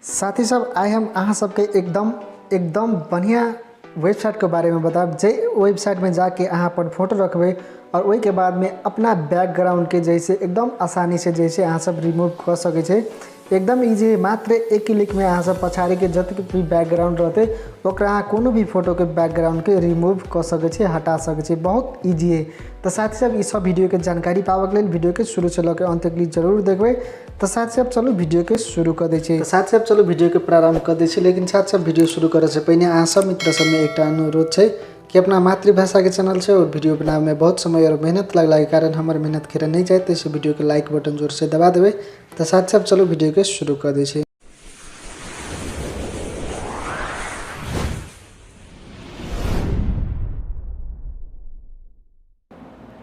साथी सब आइ हम अहाँ सबके एकदम एकदम बढ़िया वेबसाइट के बारे में बताब, जे वेबसाइट में जाके अहाँ अपन फोटो रखबै और ओहि के बाद में अपना बैकग्राउंड के जैसे एकदम आसानी से जैसे अहाँ सब रिमूव कर सकै छै। एकदम इजी, मात्र एक क्लिक में अहाँ सब पछाड़ी के जतेक भी बैकग्राउंड रहते ओकरा अहाँ कोनो भी फोटो के बैकग्राउंड के रिमूव कर सकै छी, हटा सकै छी। बहुत इजी है। तो साथी सब ई सब वीडियो के जानकारी पाबऽ के लेल वीडियो के शुरू से लऽ के अंत तक जरूर देखबै। तो साथी सब चलू वीडियो के शुरू कर दै छी। तो साथी सब चलू वीडियो के प्रारंभ कर दै छी। लेकिन साथी सब वीडियो शुरू करे से पहिने अहाँ सब मित्र सब में एकटा अनुरोध छै कि अपना मातृभाषा के चैनल छै और वीडियो बनावे में बहुत समय और मेहनत लगला के कारण हमर मेहनत खेरा नहीं जाए, तो वीडियो के लाइक बटन जोर से दबा देबै। तो साथी सब चलू वीडियो के शुरू कर दै छी।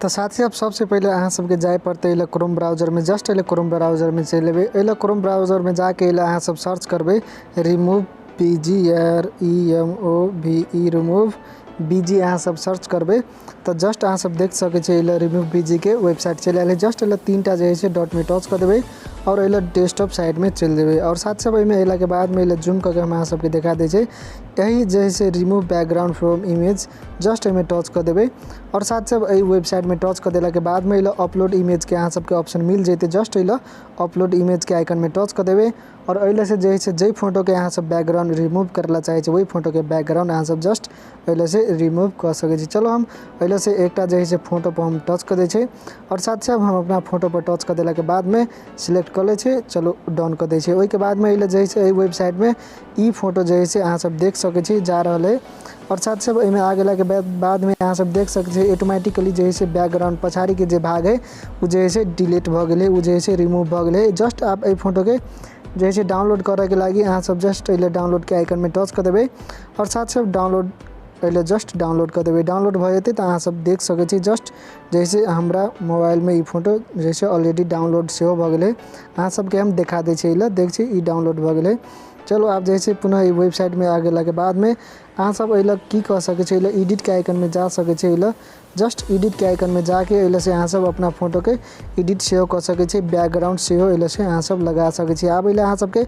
तो साथी सब सबसे पहले अहाँ सबके जाए पड़तै एहि क्रोम ब्राउजर में। जस्ट एहि क्रोम ब्राउजर में चलि एबै। एहि क्रोम ब्राउजर में जाके एहि अहाँ सब सर्च करबै remove B G R E M O V E, remove B G अहाँ सब सर्च करबै। तो जस्ट अहाँ सब देख सकै छियै एहि रिमूव बी जी के वेबसाइट चलि आयल है। जस्ट एहि तीनटा जे छै डॉट में टच कऽ देबै और एहि डेस्कटॉप साइड में चलि जेबै। और साथ सब एहिमे अयलाके बादमे एहि जूम कऽ के हम अहाँ सबके देखा दै छै यही जे छै remove background from image, just एहिमे टच कऽ देबै। और साथ सब एहि वेबसाइटमे टच कऽ देलाके बादमे एहि अपलोड इमेजके अहाँ सबके ऑप्शन मिल जेतै। जस्ट एहि अपलोड इमेजके आइकनमे टच कऽ देबै और एहि से जे छै जाहि फोटोके अहाँ सब बैकग्राउंड रिमूव करै लए चाहै छी ओहि फोटोके बैकग्राउंड अहाँ सब जस्ट एहि से रिमूव कऽ सकै छी। चलो हम एहि से एकटा जे छै फोटो पर हम टच कऽ दै छी और साथ साथ हम अपना फोटो पर टच कऽ देलाके बादमे सिलेक्ट कऽ लै छी। चलो डन कऽ दै छी। ओहिके बादमे एहि जे छै एहि वेबसाइटमे ई फोटो जे छै अहाँ सब देख सकै छी जा रहल है। और साथ साथ एहिमे आ गेलाके बादमे अहाँ सब देख सकै छी ऑटोमेटिकली जे छै बैकग्राउंड पछाड़ीके जे भाग है ओ जे छै डिलीट भऽ गेलै, ओ जे छै रिमूव भऽ गेलै। जस्ट आप एहि फोटोके जे छै डाउनलोड करैके लागि अहाँ सब जस्ट एहि डाउनलोडके आइकनमे टच कऽ देबै और साथ साथ डाउनलोड एहि जस्ट डाउनलोड कऽ देबै। डाउनलोड भऽ जेतै तऽ अहाँ सब देख सकै छी जस्ट जैसे हमरा मोबाइलमे ई फोटो जैसे ऑलरेडी डाउनलोड सेहो भऽ गेलै। अहाँ सबके हम देखा दै छी, एहि देख छी ई डाउनलोड भऽ गेलै। चलो आब जे छै पुनः ई वेबसाइटमे आ गेलाके बादमे अहाँ सब एहि की कऽ सकै छी, एहि एडिटके आइकनमे जा सकै छी। एहि जस्ट एडिटके आइकनमे जाके एहि से अहाँ सब अपना फोटोके एडिट सेहो कऽ सकै छी, बैकग्राउंड सेहो एहि से अहाँ सब लगा सकै छी। आब एहि अहाँ सबके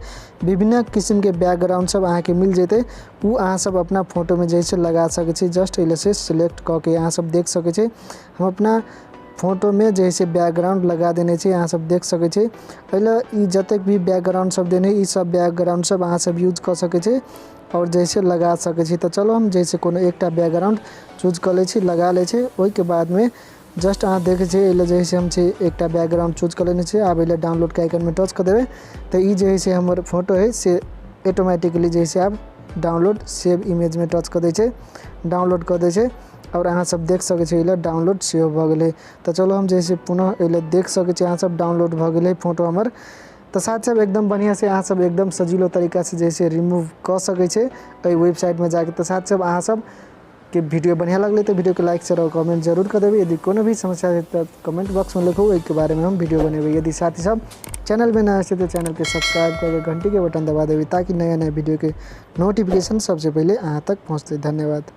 विभिन्न किसिमके बैकग्राउंड सब अहाँके मिल जेतै, ओ अहाँ सब अपना फोटोमे जे छै लगा सकै छी। जस्ट एहि से सिलेक्ट कऽ के अहाँ सब देख सकै छी हम अपना फोटोमे जे छै बैकग्राउंड लगा देने छी, अहाँ सब देख सकै छी। एहि ई जतेक भी बैकग्राउंड सब देने ई सब बैकग्राउंड सब अहाँ सब यूज कऽ सकै छी और जैसे लगा सकै छी। तऽ चलो हम जैसे कोनो एकटा बैकग्राउंड चूज कऽ लै छी, लगा लै छी। ओहिके बादमे जस्ट अहाँ देखै छी एहि जैसे हम छी एकटा बैकग्राउंड चूज कऽ लेने छी। आब एहि डाउनलोडके आइकनमे टच कऽ देबै तऽ ई जे है हमर फोटो है से ऑटोमेटिकली जे है आब डाउनलोड सेव इमेजमे टच कऽ दै छै, डाउनलोड कऽ दै छै और अहाँ सब देख सकै छी एहि डाउनलोड सेहो भऽ गेलै। तऽ चलो हम जे पुनः एहि देख सकै छी अहाँ सब डाउनलोड भऽ गेलै फोटो हमर। तऽ साथ सब एकदम बढ़िआँ से अहाँ सब एकदम सजीलो तरीका से जैसे रिमूव कऽ सकै छै एहि वेबसाइटमे जाके। तऽ साथ सब अहाँ सब के वीडियो बढ़िआँ लगलै तऽ वीडियो के लाइक शेयर और कमेंट जरूर कर देबै। यदि कोनो भी समस्या है तऽ कमेंट बॉक्स में लिखू, ओहिके बारे में हम वीडियो बनेबै। यदि साथी सब चैनल में नया छै तऽ चैनल के सब्सक्राइब करके घंटी के बटन दबा देबै ताकि नया नया वीडियो के नोटिफिकेशन सबसे पहले अहाँ तक पहुँचतै। धन्यवाद।